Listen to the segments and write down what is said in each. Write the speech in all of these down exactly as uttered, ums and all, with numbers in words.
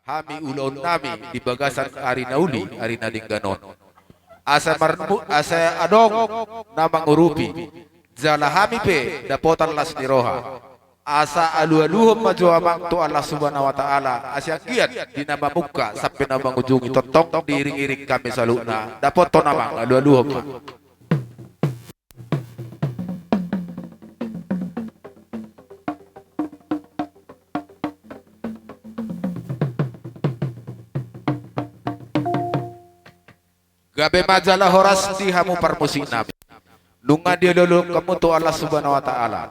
hami ulaon nami di bagasan ari na uli, ari na denggan on. Asa marmu-, asa adong na mangurupi, jala hami pe dapotan las ni roha. Asa alu-aluhon ma jo amang tu Allah Subhanahu wa Ta'ala, asa anggiat di na mamungka sampe na mangujungi tongtong diiring-iring kami saluhutna. Dapothon amang, alu-aluhon ma. Gabe ma jala horas di hamu parmusik nami. Nunga dialu-aluhon kamu tu Allah Subhanahu wa Ta'ala.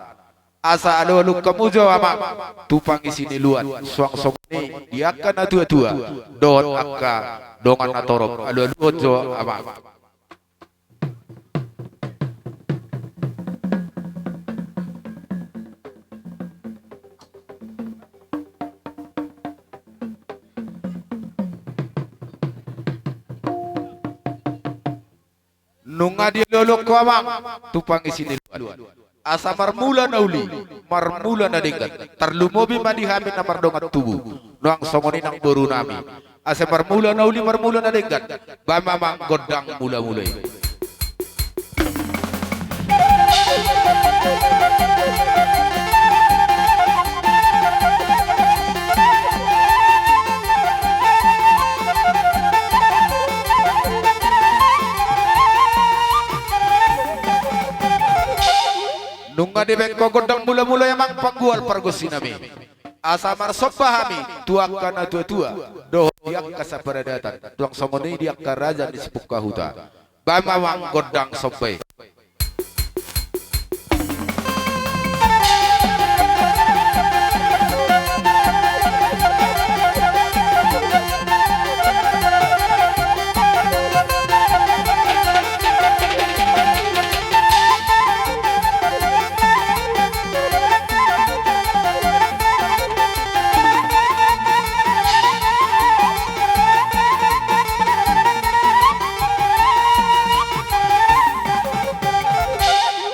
Asa alu-aluhon kamu jo amang tu pangisi ni luat, suang songon i di angka na tua-tua dohot angka dongan na torop, alu-aluhon jo amang. Nunga dialu-aluhon ko amang tu pangisi ni luat. Asa marmula na uli, marmula na denggan, tarlumobi ma di hami na mardongan tubu, nuaeng songon i nang boru nami. Asa marmula na uli, marmula na denggan, bahen ma amang gondang mula-mula i. Nunga dibahen ko gondang mula-mula i amang panggual pargonsi nami. Asa marsomba hami tu angka na tua-tua dohot di angka saparadaten, nuaeng songon i di angka raja ni sipungka huta. Bahen ma amang gondang somba i.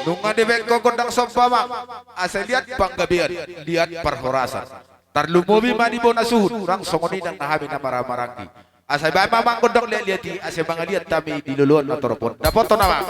Nunga dibahen ko gondang somba amang, asa liat panggabean, liat parhorasan. Tarlumobi ma di bona suhut, nuaeng songon i nang nahami na marhaha-maranggi. Asa bahen ma amang gondang liat-liat i, asa mangaliat hami di loloan na torop on. Dapothon amang.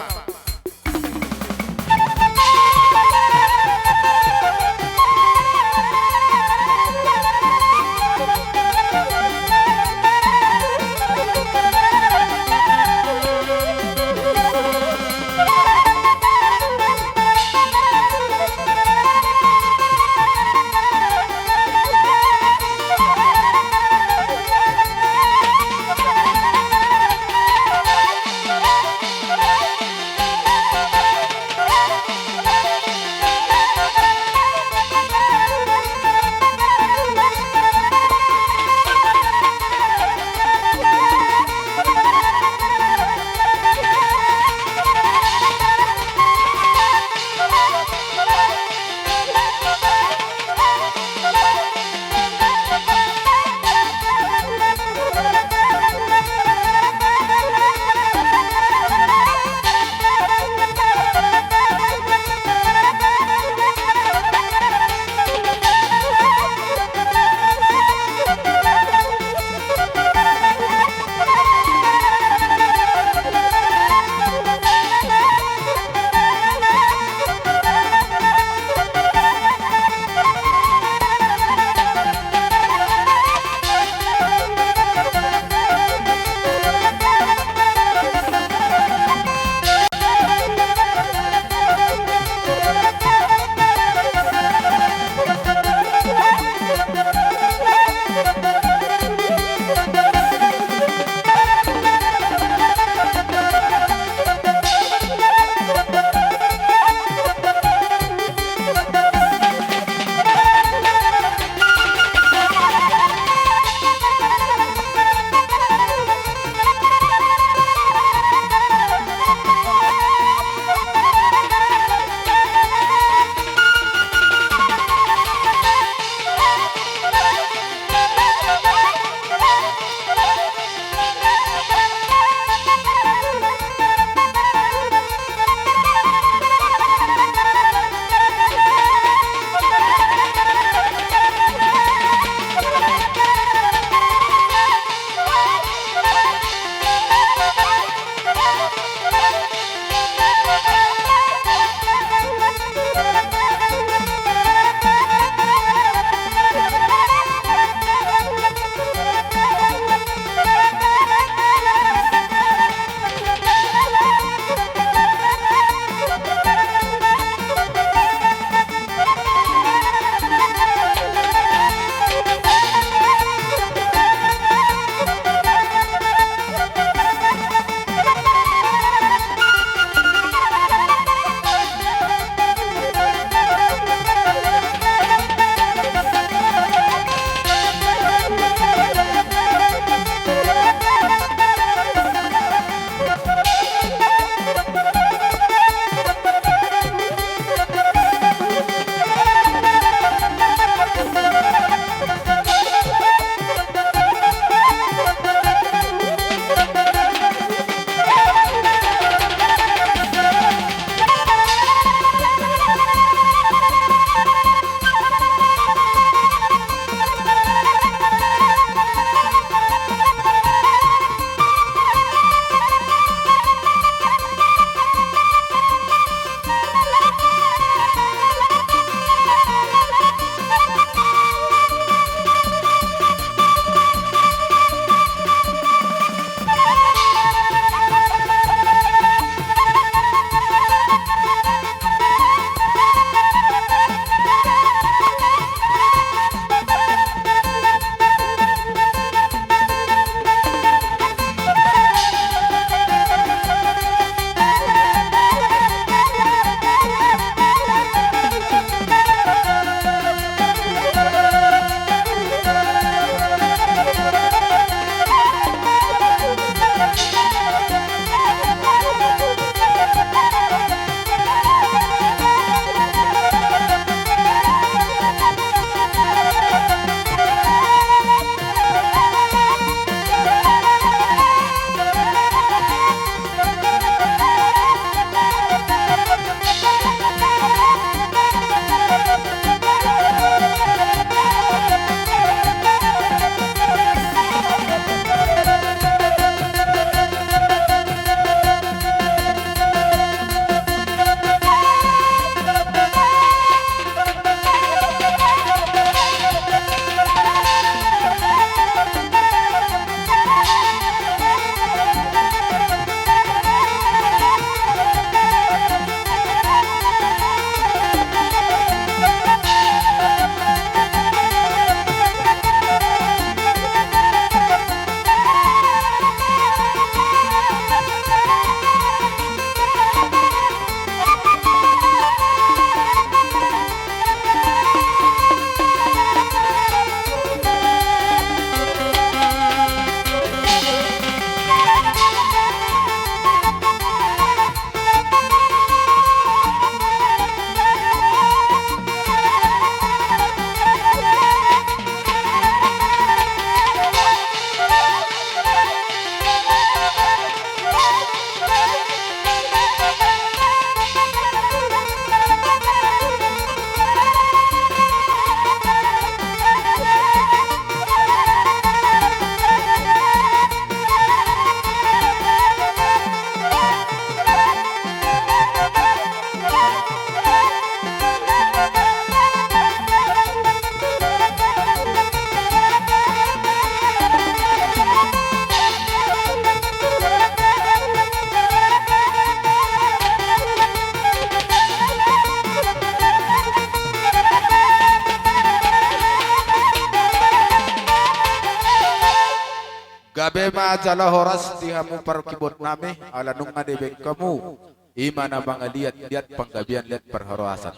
Gabe ma jalo horas di hamu parkibot nami, ala nunga dibeng hamu, i ma na mangaliat-liat panggabean liat parhorasan.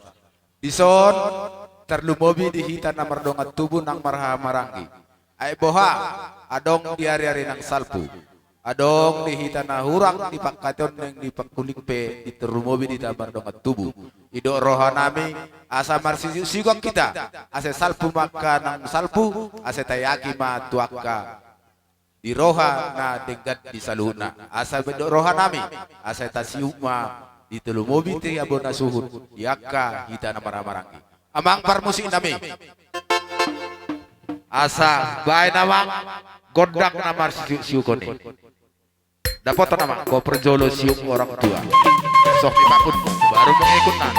Dison, terlumobi di hita na mardongan tubu nang marhahamaranggi. Ai boha, adong di ari-ari nang salpu. Adong di hita na hurang di pangkataionta nang di pangkuling pe, di terlumobi di hita mardongan tubu. Idok roha nami, asa marsijuk-sijuk kita, asa salpu ma angka nang salpu, asa taiaki ma tu angka di roha na denggan di saluhutna. Asa mendok roha nami, asa tasiuk ma di terlumobi ti abo na suhut, di angka hita na marhahamaranggi. Amang parmusik nami. Asa baen amang gondang na marsiuk-siukon i. Dapoten amang, koper jolo siuk orang tua. Soh ni pakun, baru mengikut nang.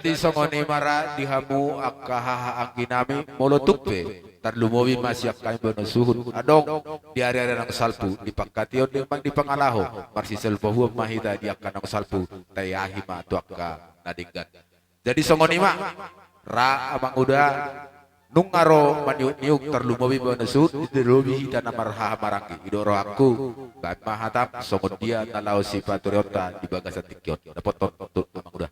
Jadi songon i ma ra di hamu angka haha anggi nami, molo tung pe tarlumobi ma sian kami bono suhut, adong di ari-ari naung salpu, di pangkataion deng mang di pangalaho, marsiselfohuon ma hita di angka naung salpu, taiahi ma tu angka na denggan. Jadi songon i ma, ra amang uda, nunga ro maniuk-niuk tarlumobi bono suhut, dilobi hita na marhaha maranggi, idok rohangku, bahen ma hatam songon dia na laho sipaturionta di bagasan tingki on. Dapothon tutu amang uda.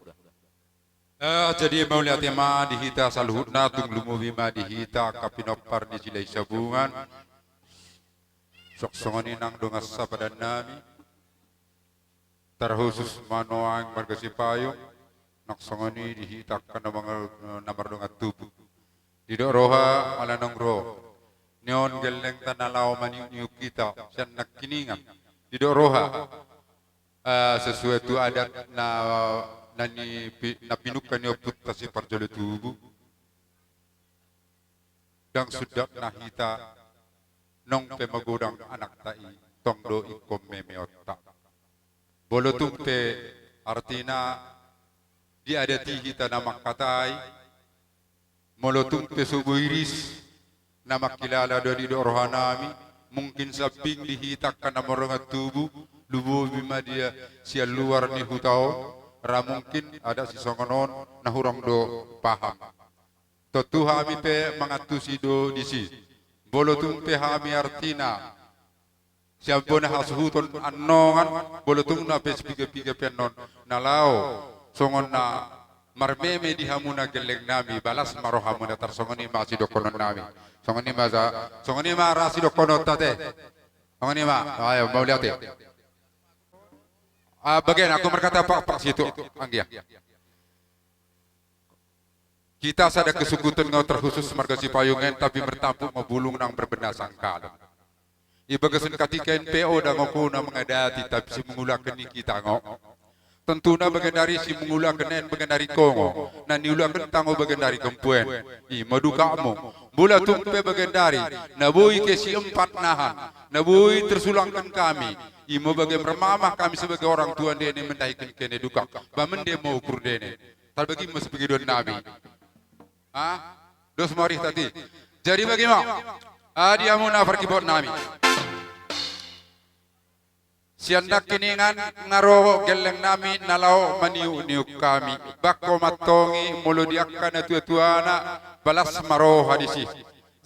Eh, jadi mauliate ma di hita saluhutna, tung lumobi ma di hita angka pinompar ni Silahisabungan. Songon i nang dongan sapadan nami, terkhusus ma nuaeng marga Sipayung, nang songon i di hita angka na mar-, na mardongan tubu. Didok roha, ala naung ro ni on gellengta na laho maniuk-niuk hita sian nangkiningan. Didok roha, eh, sesuai tu adat na, na ni pi-, na pinungka ni ompunta si parjolo tubu. Ndang sundatna hita, nong pe magodang anakta i, tong do ingkon memeonta. Molo tung pe artina diadati hita na mangkatai, molo tung pe so boi ris na mangkilala do didok roha nami, mungkin sambing di hita angka na mardongan tubu, lumobi ma dia sian luar ni huta on, ra mungkin adat sisongon on na hurang do paham. Tontu hami pe mangantusi do disi. Molo tung pe hami artina sian bona hasuhuton annongan, molo tung na pe sipiga-piga pe annon na laho songon na marmeme di hamuna gelleng nami, balas ma rohamuna, tarsongon i ma sidokkonon nami. Songon i ma sa-, songon i ma ra sidokkononta te. Songon i ma, ayo, mauliate. Ah, bagen, aku markata pakpak situ, anggia. Kita sada kesukuten ngo terkhusus marga Sipayung en, tapi mertampuk ngo bulung nang berbenda sangkal. I bagasen katika en pe oda ngo kona mengadati, tapi simengulaken i kita ngo. Tentuna bagendari simengulaken en bagendari ko ngo, na niulakenta ngo bagendari kempu en. I ma dukakmu. Mula tung pe bagendari, na boi ke siempat nahan, na boi tersulangken kami. I ma bage mermamah kami sebagai orang tua ndene mendahiken kene dukak, ba mende mo ukur ndene. Talbagi mo sipengidoan nami. Ah, dos mo arihta ti. Jadi bagi mo. Adi hamuna parkibot nami. Sian nangkiningan nga ro gelleng nami na laho maniuk-niuk kami. Bakko mantongi molo di angka na tua-tuana balas ma roha disi.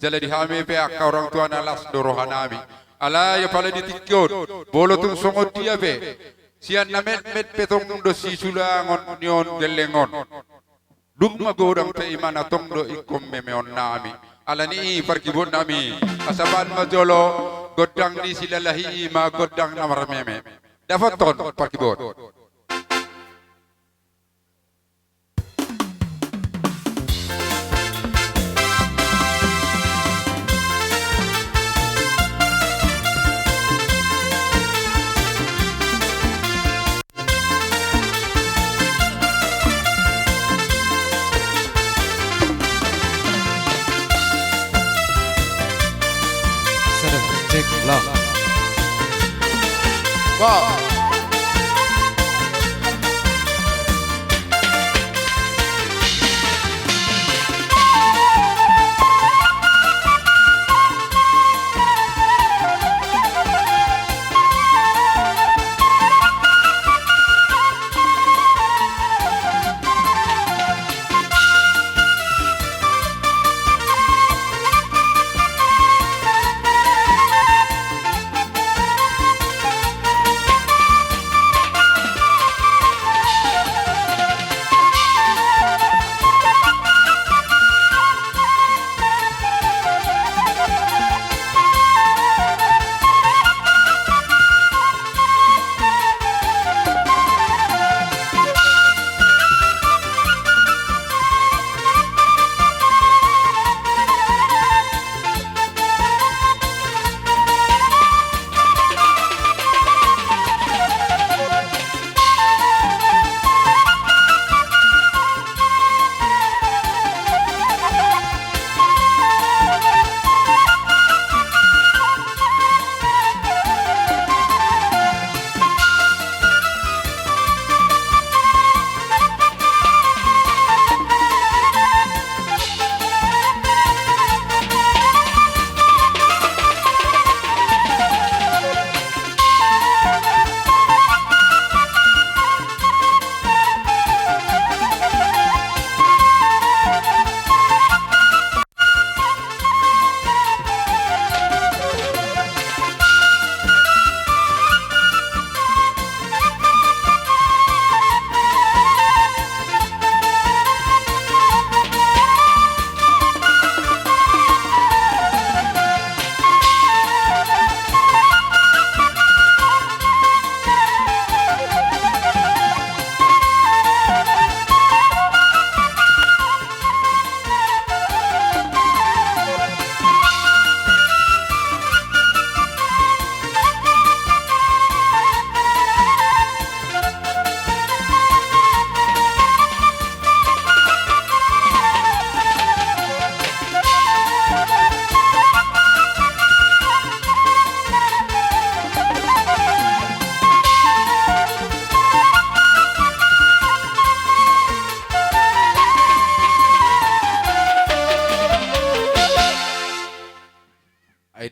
Jala di hami pe angka orang tuana las do roha nami. Alai apala di tingki on, molo tung songon dia pe, sian na metmet pe tong do sisulangon ni on gelleng on. Dung magodang pe i ma na tong do ingkon memeon nami. Ala ni i parkibot nami, asa bahen ma jolo gondang ni silalahi i ma gondang na marmeme. Dapothon parkibot. Sada, cek, lah. Wah.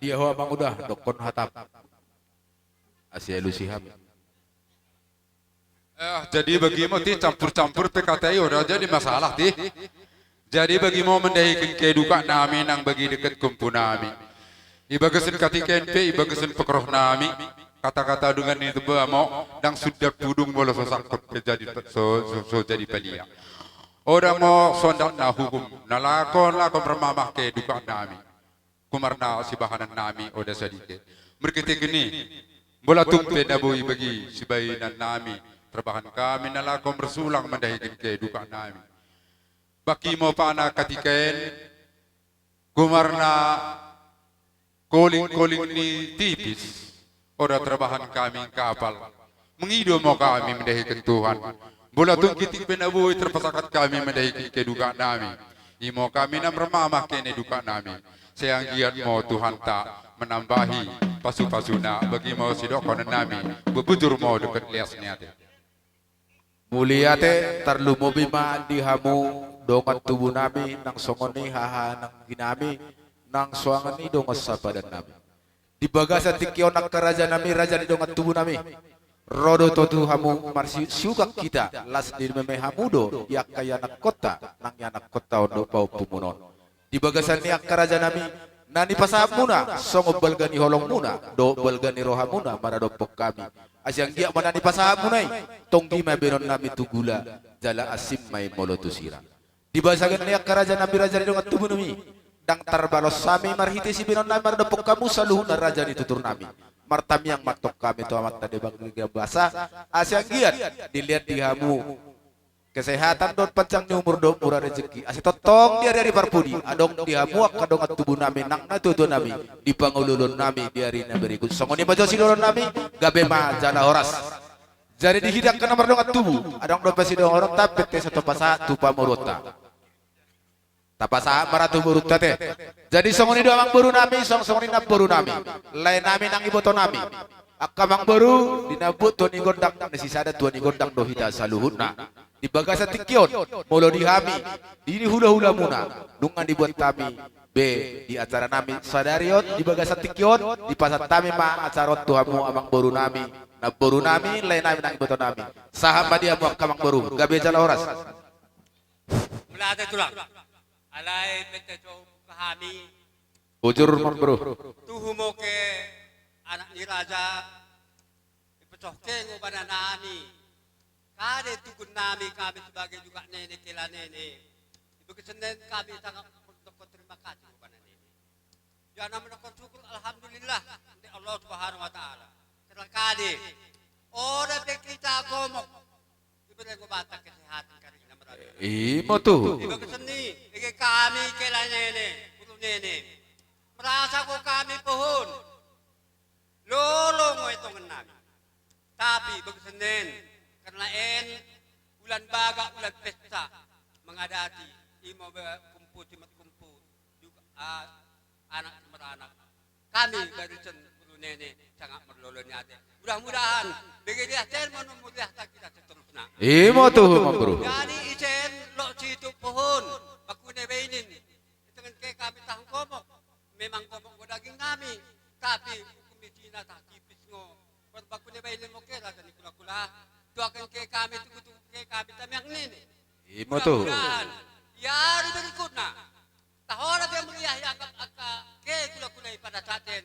Dia ho amang uda, dokkon hatam. Ase alusi hami. Eh, jadi bagi mo ti campur-campur pe kata i, oda jadi masalah ti. Jadi bagi mo mendahiken kedukak nami nang bagi dekket kumpu nami. I bagasen katika en pe, i bagasen pekroh nami, kata-kata dengan i teba mo, dang suda pudung molo so sangkot pe jadi pe-, so, so, so jadi paliak. Oda mo sondatna hukum, nalako, nalako mermamah kedukak nami. Kumarna sibahanen nami oda sadike. Merkiteken i, mbola tung pe na boi bagi sibahinan nami, terbahan kami nalako mersulang mendahiken kedukak nami. Bagi mo pana katika en, kumarna koling-koling ni tipis, oda terbahan kami kapal. Mengido mo kami mendahiken Tuhan. Mbola tung kitik pe na boi terpesakat kami mendahiken kedukak nami. Imo kami na mermamah kene dukak nami. Sai anggiat mo Tuhanta menambahi pasu-pasuna bagi mo sidokkonen nami. Bebujur mo dekket lias ni ate. Muli ate, tarlumobi ma di hamu dongan tubu nami, nang songon i haha nanggi nami, nang suangen i dongan sapadan nami. Di bagasen tingki on angka raja nami, raja ni dongan tubu nami. Ro do tutu hamu marsiugak kita, las ni meme hamu do, i angka ianakkonta, nang ianakkonta on dohot pahompumuna on. Di bagasen i angka raja nami, na nipasahatmuna, songon balga ni holongmuna, dohot balga ni rohamuna, maradophon kami. Ase anggiat ma na nipasahatmuna i, tonggi ma baenon nami tu gula, jala asing ma i molo tu sira. Di bagasen i angka raja nami, raja ni dongan tubu nami, dang tarbalos hami marhite sibaenon nami maradophon hamu saluhutna raja ni tutur nami. Martamiang ma tong kami tu Amanta Debata basa, ase anggiat dilehon di hamu kesehatan dohot panjang ni umur dohot murah rejeki, ase tongtong di ari-ari parpudi, adong di hamu angka dongan tubu nami nang natua-tua nami, di pangolo-oloon nami di ari na berikut. Songon i ma jo sidohonon nami, gabe ma jala horas. Jadi di hita angka na mardongan tubu, adong dope sidohononta pe ate, asa tong pasahat tu pamoruonta. Tapasahat ma ra tu borunta ate. Jadi songon i do amang boru nami, song-, songon i namboru nami, lae nami nang iboto nami. Angka amang boru, di na buat tuan i gondang, na sisada tuan i gondang do hita saluhutna. Di bagasen tingki on, molo di hami, di hula-hulamuna, nunga dibuat hami be di acara nami sadari on, di bagasen tingki on, dipasahat hami ma acara on tu hamu amang boru nami, namboru nami, lae nami nang iboto nami. Sahat ma di hamu angka amang boru, gabe jala horas. Mula ate tulang. Alai pete jo buka hami. Bujur, Amang Boru. Tuhu mo ke anak ni raja, ipecoh ke ngo bana nami. Kade tugun nami kami sebagai dukak nene, kela nene. Ibagasen en kami sangap mendokken terima kasih ngo bana nene. Janah mendokken syukur, alhamdulillah, ndek Allah Subhanahu wa Ta'ala. Kerna kade, oda pe kita gomok, ibere ngo banta kesehatan karina merabi. Imo tuhu. Ibagasen i, bage kami kela nene, boru nene, merasa ngo kami pohon. Lolo ngo etongen nami. Tapi bagasen en, kerna en ulan bagak, ulan pesta mengadati, imo be kumpu simet kumpu, duk, ah, anak si meranak. Kami barisan boru nene sangap merlolo ni ate. Mudah-mudahan bage liah ten mo meriahta kita seterusna. Imo tuhu, Amang Boru. Jadi isen lok situk pohon, bakune bainin. Etongen ke kami tah gomok, memang gomok ngo daging nami, tapi ukum isina tah tipis ngo. Bakune bainen mo ke raja ni kula-kula, tuaken ke kami, tuku-tuku ke kami tamiang nene. Imo tuhu. Mudah-mudahan i ari berikutna, tah oda pe meriah ianggap angka ke kula-kula i pada saat en,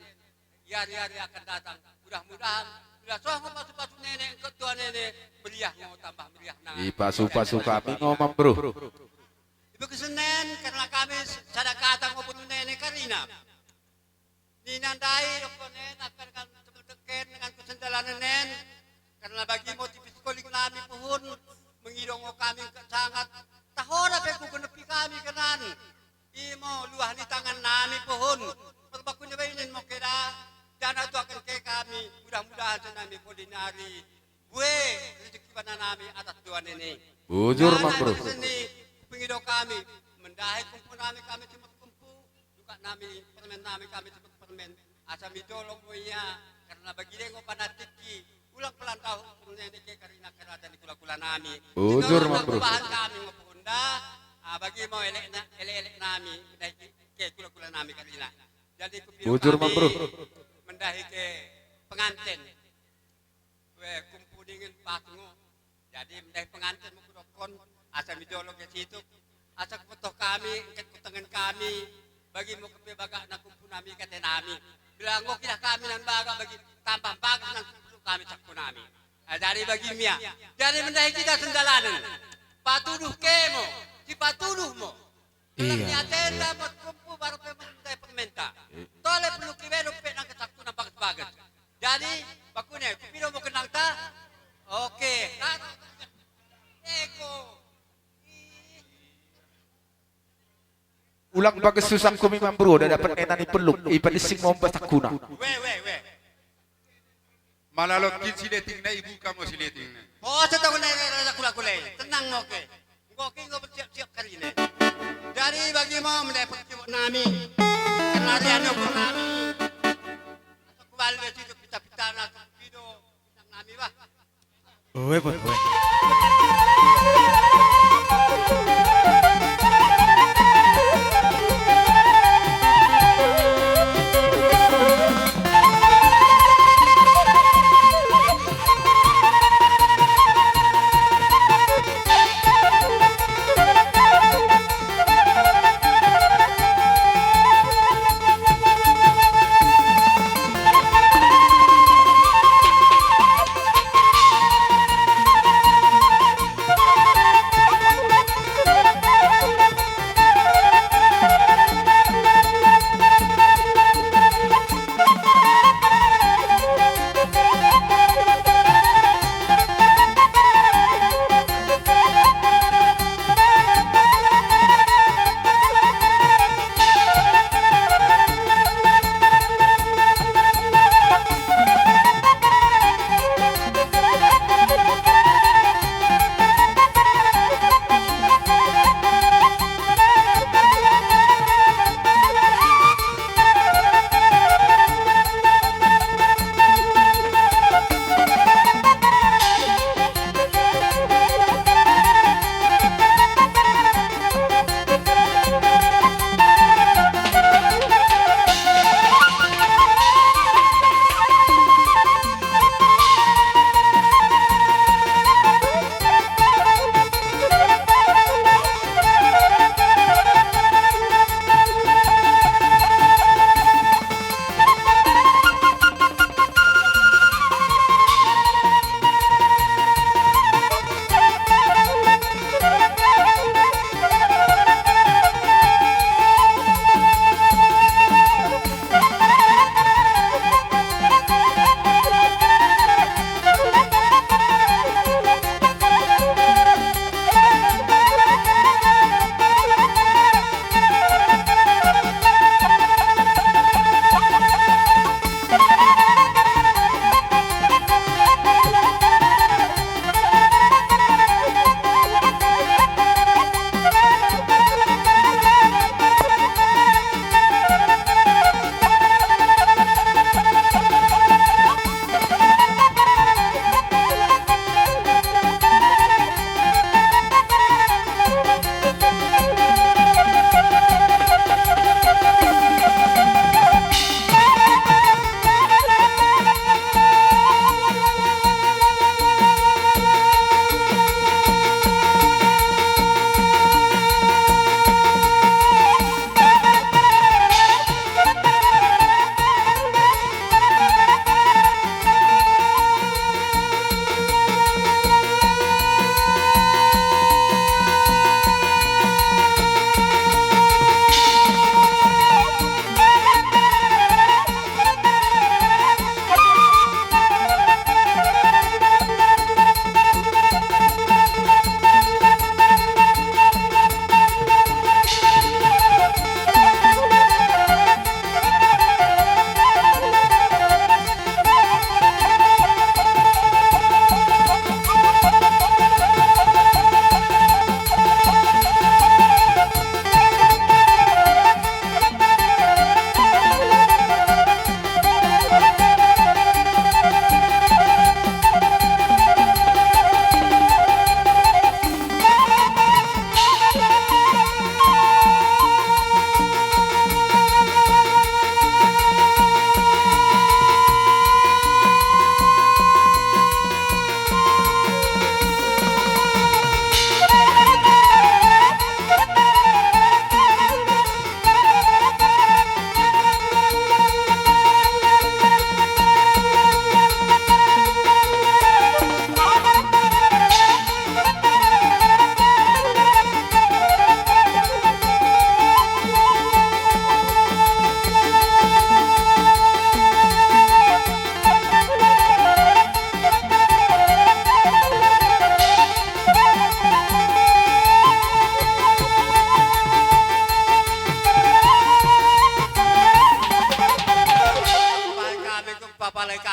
i ari-ari akan datang. Mudah-mudahan, bila soh ngo pasu-pasu nene, engkon tua nene, meriah ngo tambah meriahna. Ipasu-pasu kami ngo, Amang Boru. Ibagasen en, kerna kami sada kata ngo boru nene karina. Nina ndai dokken en, akan kan sebetekken dengan kesendalanen en, kerna bagi mo tipis koling nami pohon, mengido ngo kami engket sangat, tah oda pe kugenepi kami kerna en. Imo luah ni tangan nami pohon, perbakune bainen mo keda, janah tuaken ke kami, mudah-mudahan senami podi nari, bue rejeki bana nami atas dua nene. Bujur, Amang Boru. Janah bagasen i, pengido kami, mendahi kumpu nami kami simet kumpu, dukak nami permen nami kami simet permen, asa mi jolo mo ia, kerna bagide ngo bana tingki, ulang pelan tahu nene ke karina kerajaan ni kula-kula nami. Bujur, Amang Boru. Bahan kami ngo pohon da, ah, bagi mo elek na, elek-elek nami, mendahi ke kula-kula nami karina. Jadi kupilo kami mendahi ke penganten. Weh, kumpu dingen pas ngo. Jadi mendahi penganten mo kudokkon, asa mi jolo ke situk, asa kumettoh kami, engket kutengen kami, bagi mo kepe bagakna kumpu nami kate nami. Bila ngo kidah kami nan bagak bagi tambah bagas nan kumpu kami cakku nami. Ah, jadi bagi mi ia. Jadi mendahi kita sendalanen. Patuduh ke mo, sipatuduh mo. Dalam niaten dapet kumpu baru pe mendahi permenta. Tole perlu kibe dompet nang kecakku nang bagas-bagas. Jadi, bakune, kupilo mo kenangta? Oke, kan? Eko. Ulang bages susangku mi mamburu, dak dapet nena ni pelluk, ipadissing mo mba sakkuna. Weh, weh, weh. Mala lot kin siletingna, ibuka mo siletingna. Oh, tetong na raja kula-kula. Tenang mo ke. Enggo ke enggo bersiap-siap karina. Jadi bagi mo mendahi persiap nami. Karena dia nyokong nami. Asa kubali situ pita-pita na pido. Bintang nami bah. Oe, oe, oe.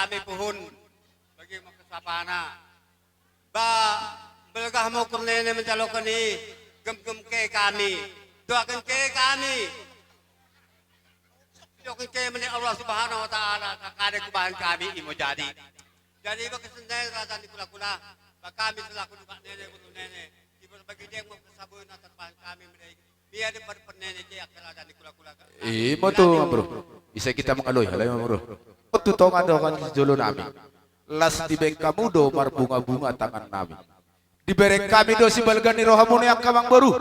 kami puhun, bagi mo kesapana. Ba, mbelgah mo kurnene menjaloken i, gemgem ke kami, doaken ke kami. Doaken ke mende Allah Subhanahu wa Ta'ala, kakade kubahan kami imo jadi. Jadi bagi sendai raja ni kula-kula, ba kami selaku dukak nene, guru nene, iberbagi deng mo kesabun atas bahan kami mende. Imo tu, Amang Beru. Ise kita mengaloi, alai, Amang Beru. Otu tongan doaken sijolo nami. Las dibereng hamu do marbunga-bunga tangan nami. Dibereng kami do sibalga ni rohamuna i angka Amang Beru.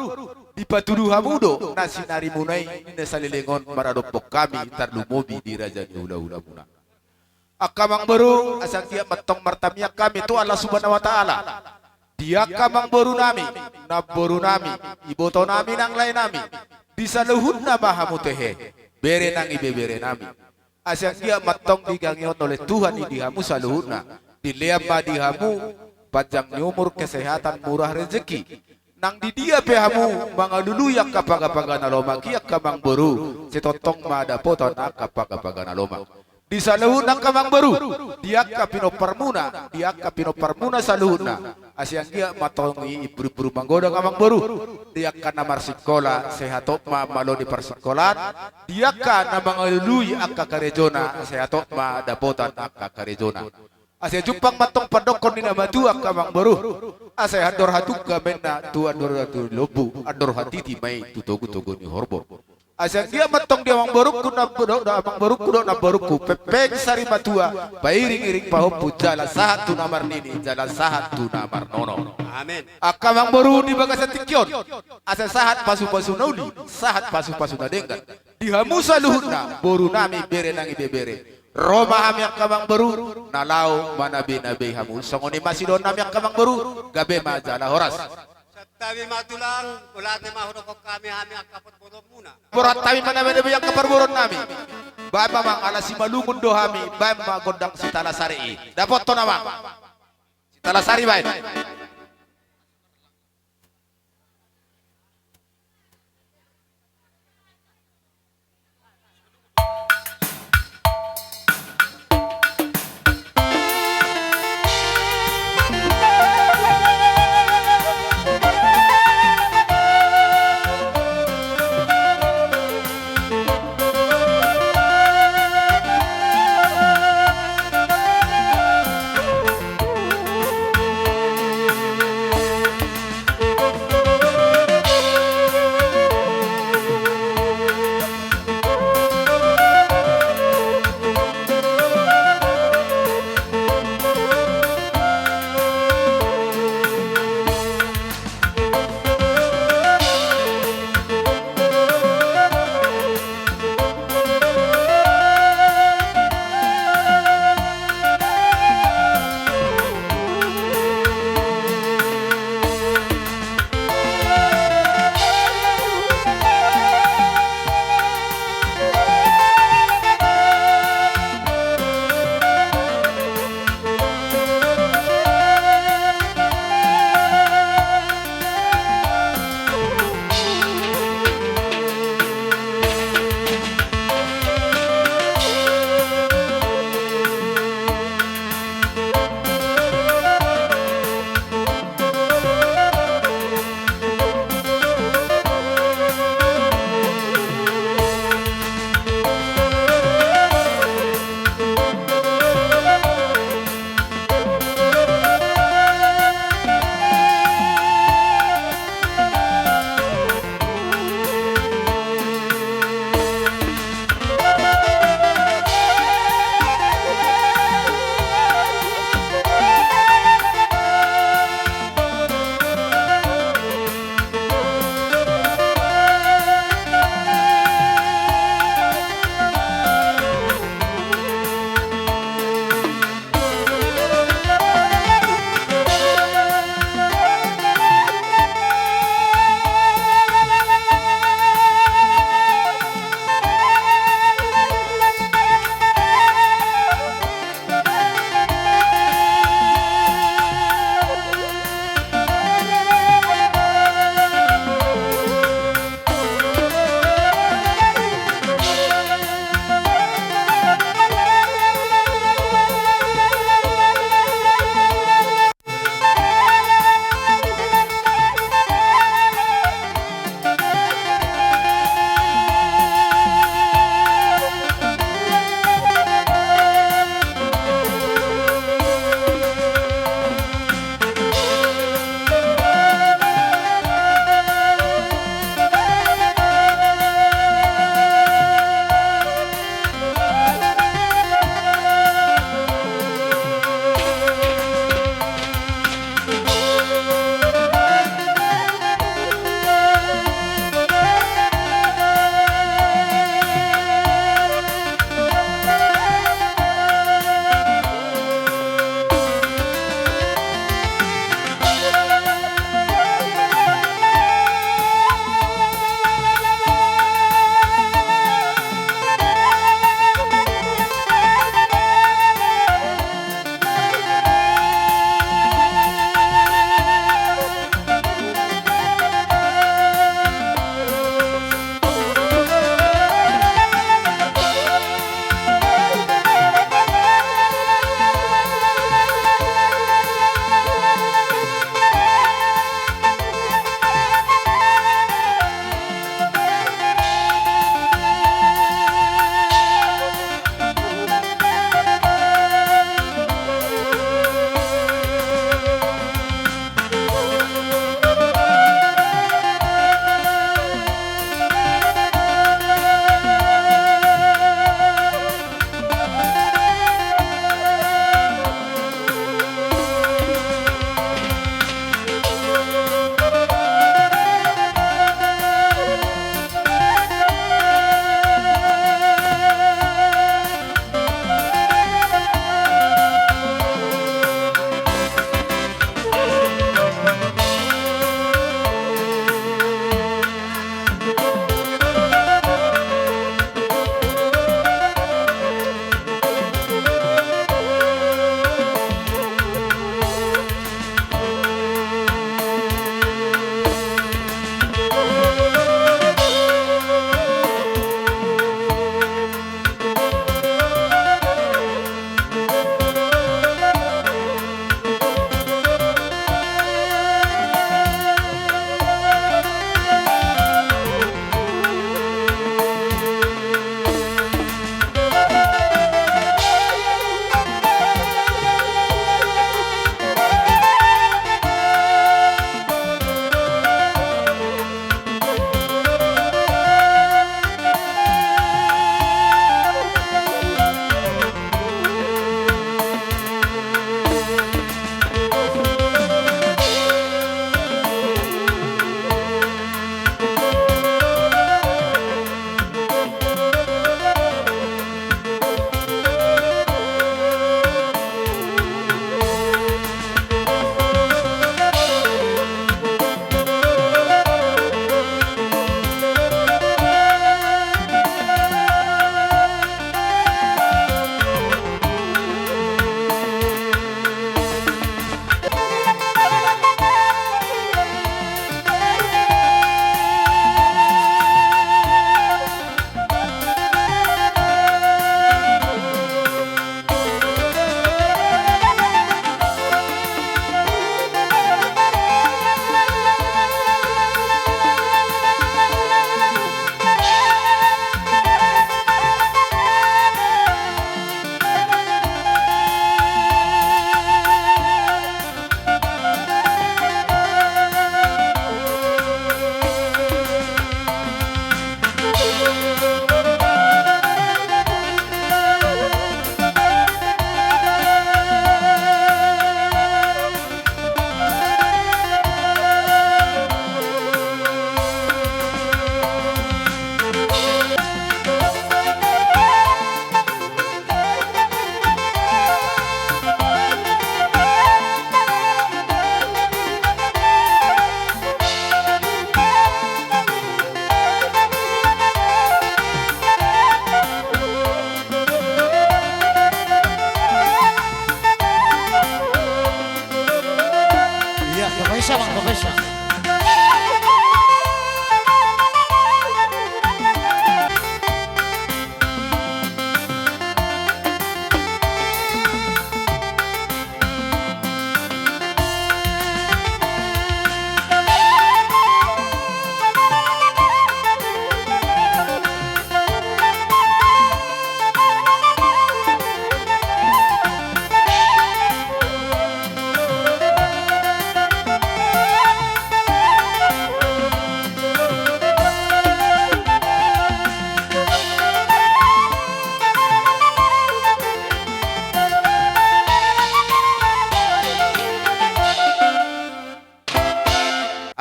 Dipatudu hamu do na sinarimuna i, nina saleleng on maradophon kami tarlumobi di raja ni hula-hulamuna. Angka Amang Beru, asa anggiat ma tong martamiang kami tu Allah Subhanahu wa Ta'ala. Di angka Amang Beru nami, namboru nami, iboto nami nang lae nami, di saluhutna ma hamu tehe, bere nang ibebere nami. Asa anggiat ma tong digangihon oleh Tuhan i di hamu saluhutna, dilean ma di hamu panjang ni umur, kesehatan, murah rezeki. Nang di dia pe hamu mangalului angka paga-pagana lomak i angka Amang Beru, sitongtong ma dapotan angka paga-pagana lomak. Di saluhutna angka Amang Beru, di angka pinomparmuna, di angka pinomparmuna saluhutna, asa anggiat ma tong i imburu-imburu manggoda angka Amang Beru, di angka na marsikola, sehat ma malo ni parsikolaan, di angka na mangalului angka karejona, sehat ma dapotan angka karejona. Asa jumpang ma tong pandokken ni na matua angka Amang Beru. Asa andor hatungka ma inna tu andor-andor ni lombu, andor hatiti ma i tu togu-togu ni horbo. Asa anggiat ma tong di Amang Berungku, na, do, do, Amang Berungku dohot namborungku, pempeng sari matua, pairing-iring pahompu, jala sahat tu na marnini, jala sahat tu na marnono. Amin. Angka Amang Beru di bagasan tingki on, asa sahat pasu-pasuna uli, sahat pasu-pasuna denggan. Di hamu saluhutna, boru nami, bere nang ibebere. Ro ma hami angka Amang Beru, na laho manabe-nabei hamu. Songon i ma sidohonon nami angka Amang Beru, gabe ma jala horas. Santabi ma tulang, mula ate ma hudokken kami hami angka perboruonmuna. Boru, santabi ma nami-nami angka perboruon nami. Baen ma Amang, ala Simalungun do hami, baen ma gondang Sitalasari i. Dapothon Amang. Sitalasari baen.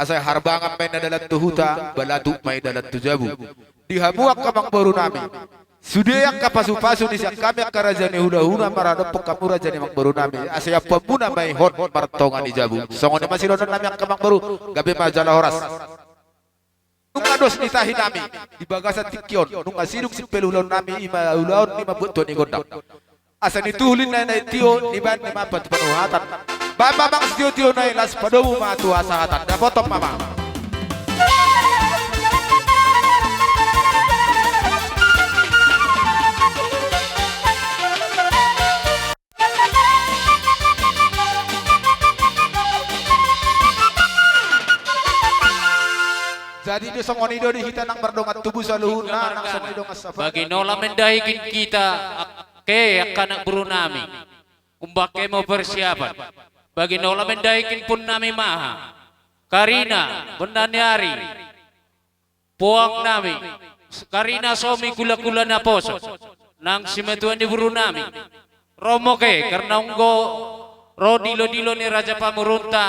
Asa i Harbangan ma i dalan tu huta, Balatuk ma i dalan tu jabu. Di hamu angka amangboru nami, sude angka pasu-pasu ni sian kami angka raja ni hula-hula maradophon hamu raja ni amangboru nami, asa iampuanmuna ma i hot martonga ni jabu. Songon i ma sidohonon nami angka amangboru, gabe ma jala horas. Nunga dos ni tahi nami di bagasan tingki on, nunga sidung simpel ulaon nami, i ma ulaon ni mambuat tua ni gondang. Asa nituhu lilin nai tio, nibaing nai ma patupanuhatan. Bahen ma amang sitio-tio nai, las padomu ma tu hasahatan. Dapotom ma amang. Jadi do songon i do di hita nang mardongan tubu saluhutna, nang songon i dongan safari. Bagi nola mendahiken kita, ke angka anak boru nami. Umbah ke mo persiapan. Bagi nola mendahiken pun nami maha. Karina, bennani ari. Puang nami, karina somi kula-kula naposo, nang simatuan ni boru nami. Ro mo ke, kerna enggo ro dilo-dilo ni raja pamurunta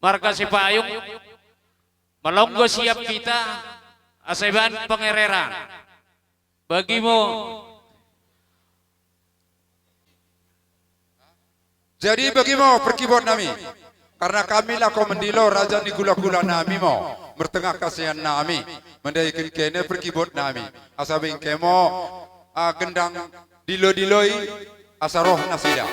marga Sipayung, mala enggo siap kita, asa ibaen pengereran. Bagi mo. Jadi bagi mo perkibot nami. Karna kami lako mendilo raja ni kula-kula nami mo, mertengah kasihan nami, mendahiken kene perkibot nami. Asa bengke mo, ah, gendang dilo-diloi, asa roh nasida.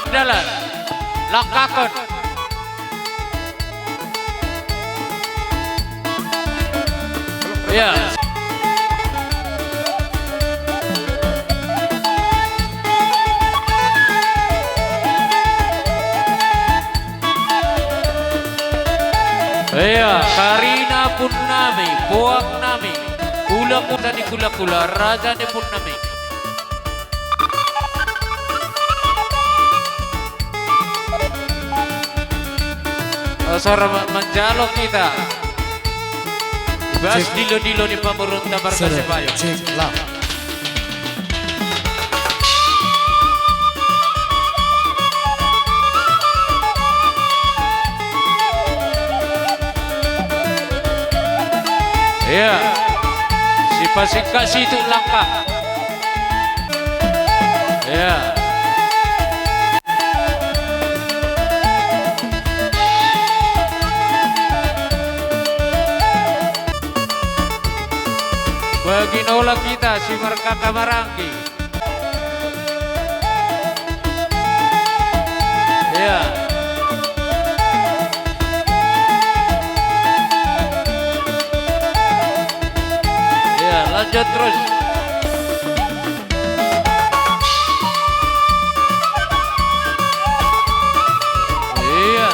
Dalan. Langkaken. Iya. Iya, karina pun nami, puang nami, kula-kula ni kula-kula, raja ni pun nami. Sora ma-, manjalo kita. Ibas dilo-dilo ni pamurunta marga Sipayung. Cek, lah. Iya. Sipasingkat situk langkah. Iya. Bagi nola kita simarkaka maranggi. Iya. Iya, lanjut terus. Iya.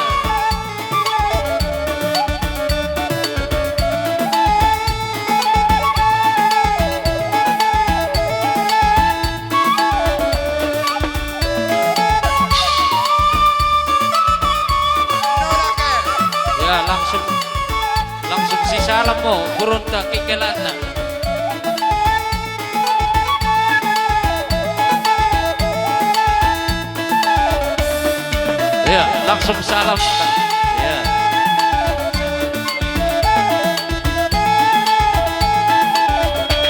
Ya, langsung, langsung sisalam mo, burunta, kikelatta. Ya, langsung salam. Ya.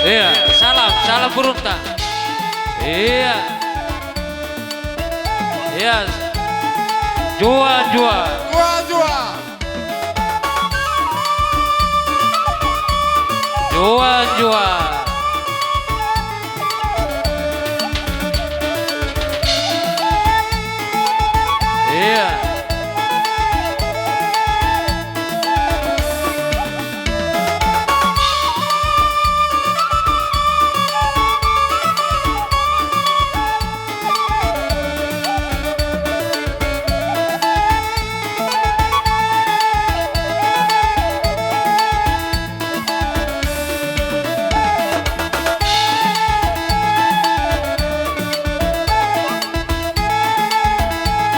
Ya, salam, salam burunta. Ya. Ya. Njuah, njuah. Njuah, njuah. Njuah, njuah. Iya.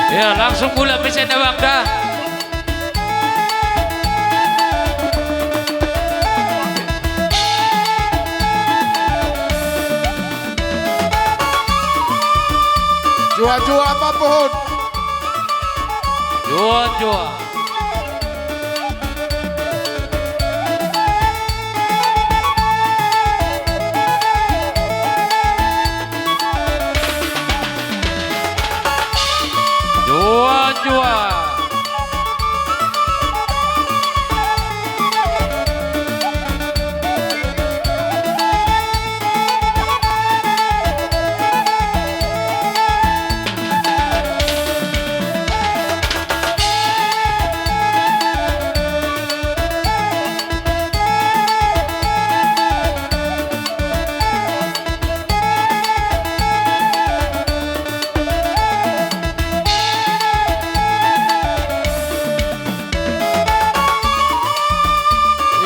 Ya, langsung pula pesen abang dah. Njuah-njuah ma pohon. Njuah-njuah. Njuah-njuah.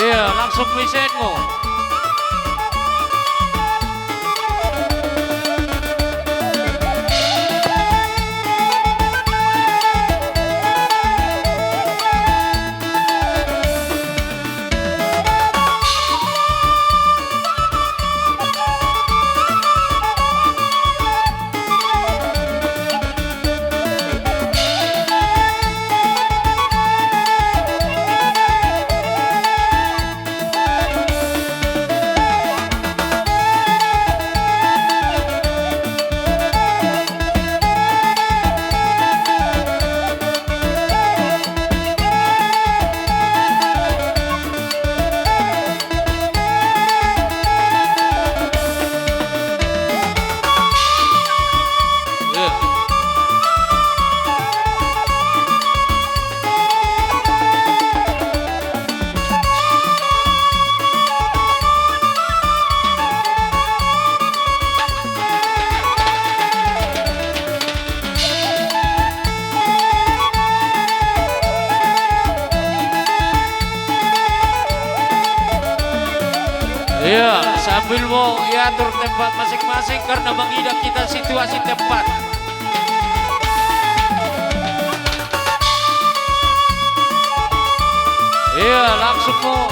Iya, langsung misen mo. Iya, sambil mo iatur tempat masing-masing karena mengidah kita situasi tempat. Iya, langsung mo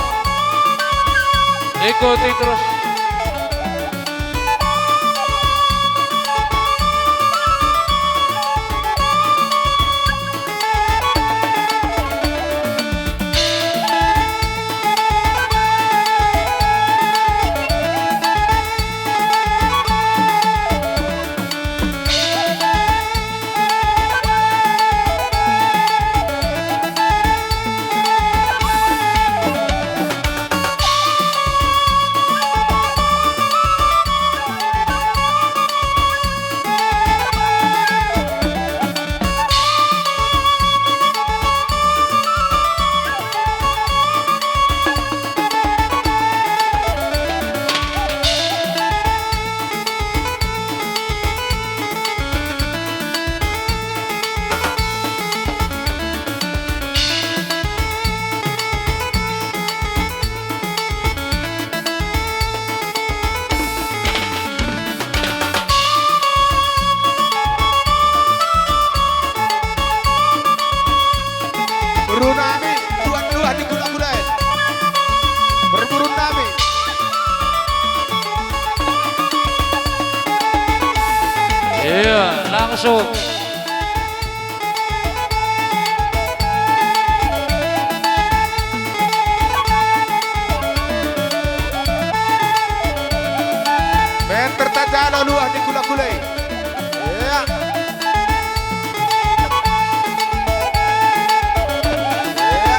ikuti terus. Beru nami, tuan luah ni kula-kula e. Perburun nami. Iya, langsung. Menter tajalo luah ni kula-kula e. Iya. Iya.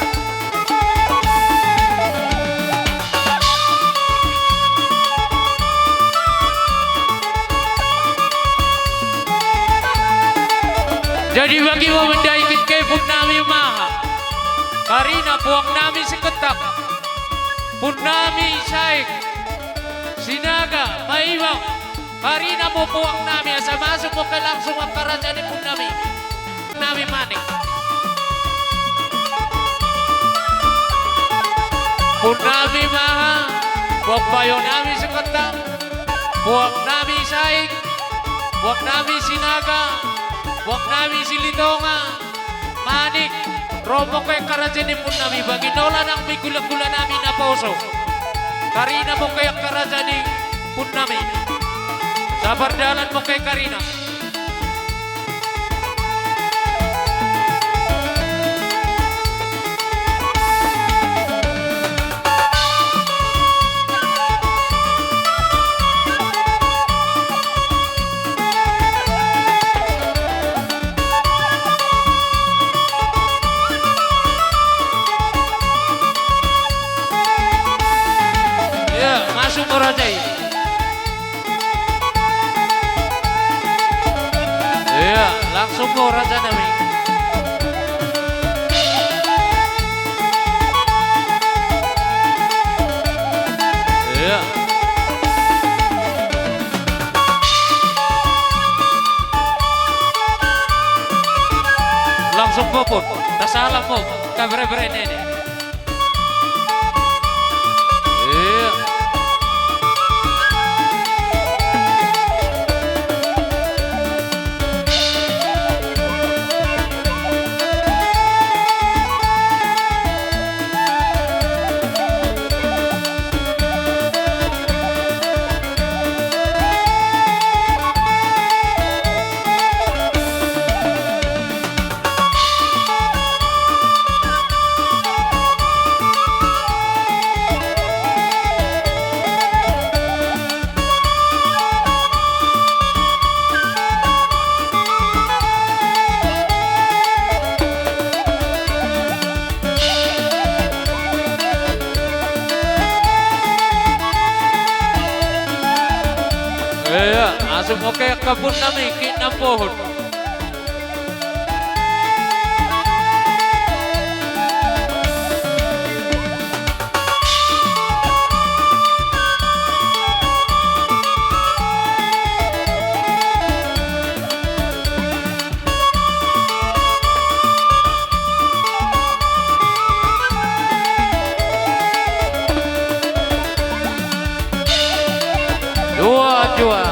Jadi bagi mo mendahi kit ke pun nami maha. Karina puang nami Seketang. Pun nami Saik. Sinaga, Maibau. Karina mo puang nami, asa masuk mo ke langsung akkaraja ni pun nami. Nami Manik. Pun nami maha, puang bayo nami Seketang, puang nami Saik, puang nami Sinaga, puang nami Silitonga, Manik, ro mo ke akkaraja ni pun nami, bagi nola nang mi kula-kula nami naposo. Karina mo ke akkaraja ni pun nami. Sabar dalan mo ke karina. Ngo raja nami. Iya. Langsung puput, tasalam mo, kabere-bere nene. Iya. Iya, asum oke kebun nami, ki nampohon. Dua, dua.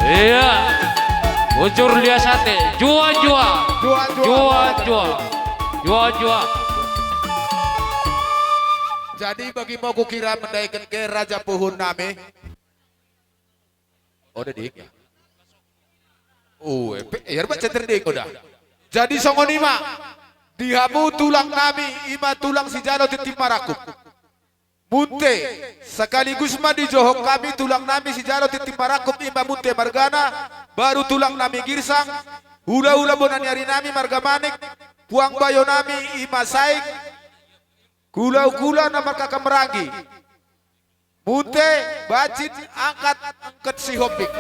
Iya. Bujur lias ate. Jua, jua. Jua, jua. Jua, jua. Jua, jua. Jadi bagi mo kukira mendahiken ke raja puhun nami. Oda ding. Ue, pe, iya, rebbak center ding oda. Jadi songon i ma, di hamu tulang nami, i ma tulang sijalo tintin marangkup. Munte, sekaligus ma dijohok kami tulang nami sijalo tintin marangkup, i ma Munte margana, baru tulang nami Girsang, hula-hula bona ni ari nami marga Manik, puang bayo nami i ma Saik, kula-kula na markaka Meranggi. Munte, Bacin, Angkat, Engket, Sihombing.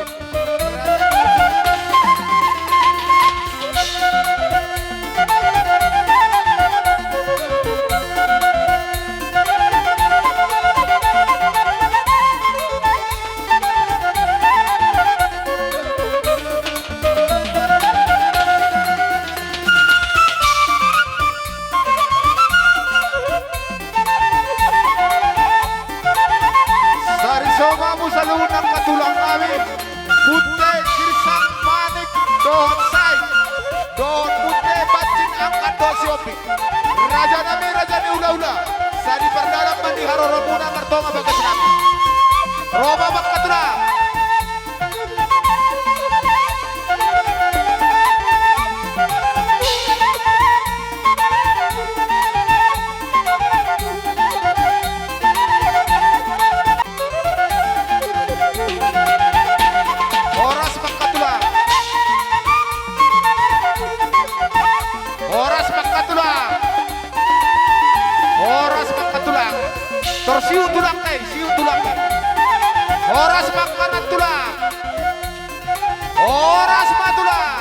Sari somamu saluhutna angkat tulang nami, Munte, Girsang, Manik, dohot Sai, dohot Munte, Bacin, Angkat dohot Sihombing. Raja nami, raja ni hula-hula, sari pardalan ma ni haroramuna martonga bagas nami. Ro ma angkat tulang. Horas ma angkat tulang. Horas ma angkat tulang. Horas ma angkat tulang. Tor siuk tulang nai, siuk tulang nai. Horas ma angkat tulang. Horas ma tulang.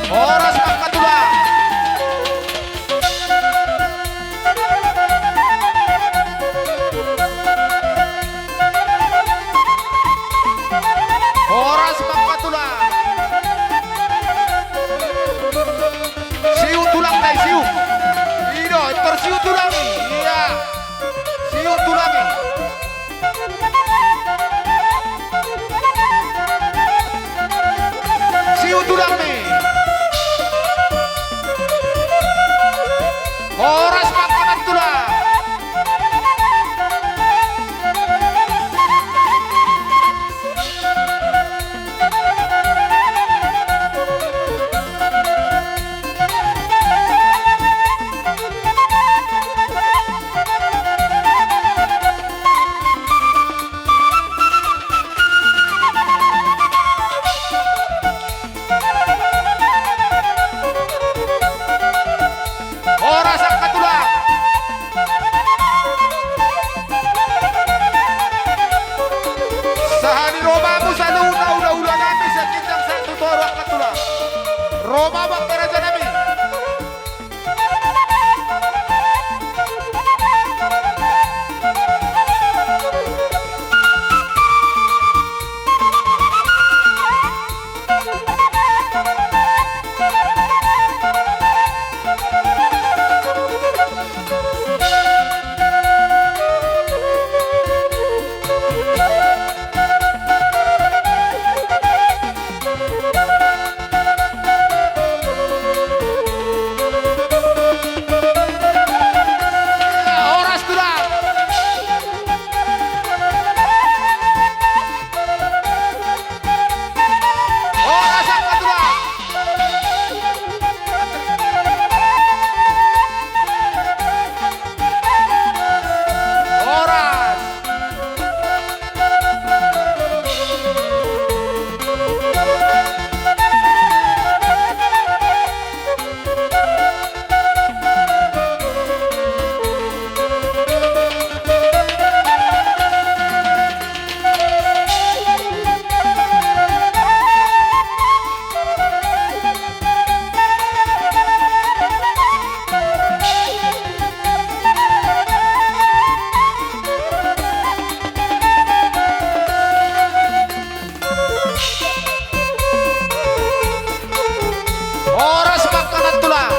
Horas ma angkat tulang. Horas ma angkat tulang. Siuk tulang nai, siuk. Ido, tor siuk tulang i. Ia. Siuk tulang i. Siuk tulang mi. Horas ma angkat tulang. Horas angkat tulang. Sahali ro mamu saluhutna hula-hula nami Siginjang sahat tu Toru angkat tulang. Ro mamu angka raja nami. Horas tulang. Horas angkat tulang. Horas. Horas ma angka tulang.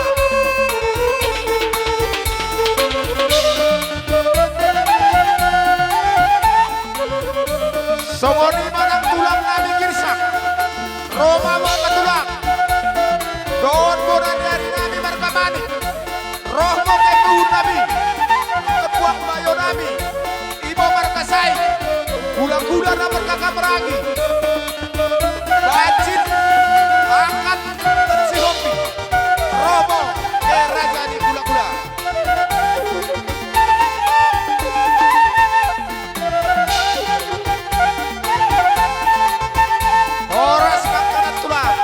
Songon i ma nang tulang nami Girsang. Ro ma mo angka tulang. Dohot bona ni ari nami marga Manik. Roh mo ke tuhun nami, kepuak bayo nami, imo marga Sai, gula-gula na marga Kameragi, Bacin, Angkat, Sihombing, roh mo ke raja ni gula-gula. Horas ma angka tulang.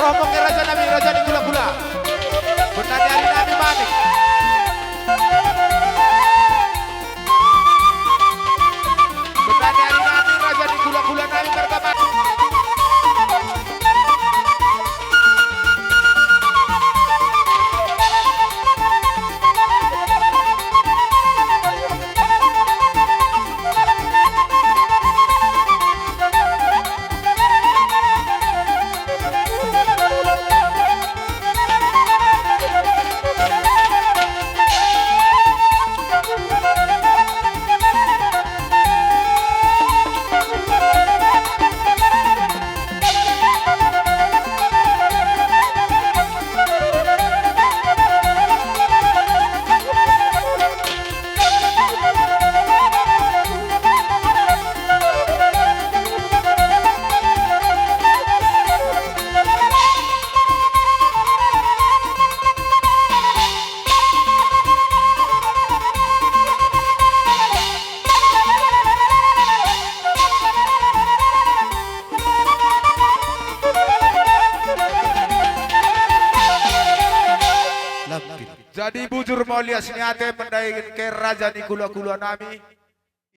Roh mo ke raja nami, raja ni kula-kula. Bernadi ari nami Manik. Bernadi ari nami, raja ni kula-kula nami marga Manik. Jadi bujur mo lias ni ate mendahi ke raja ni kula-kula nami.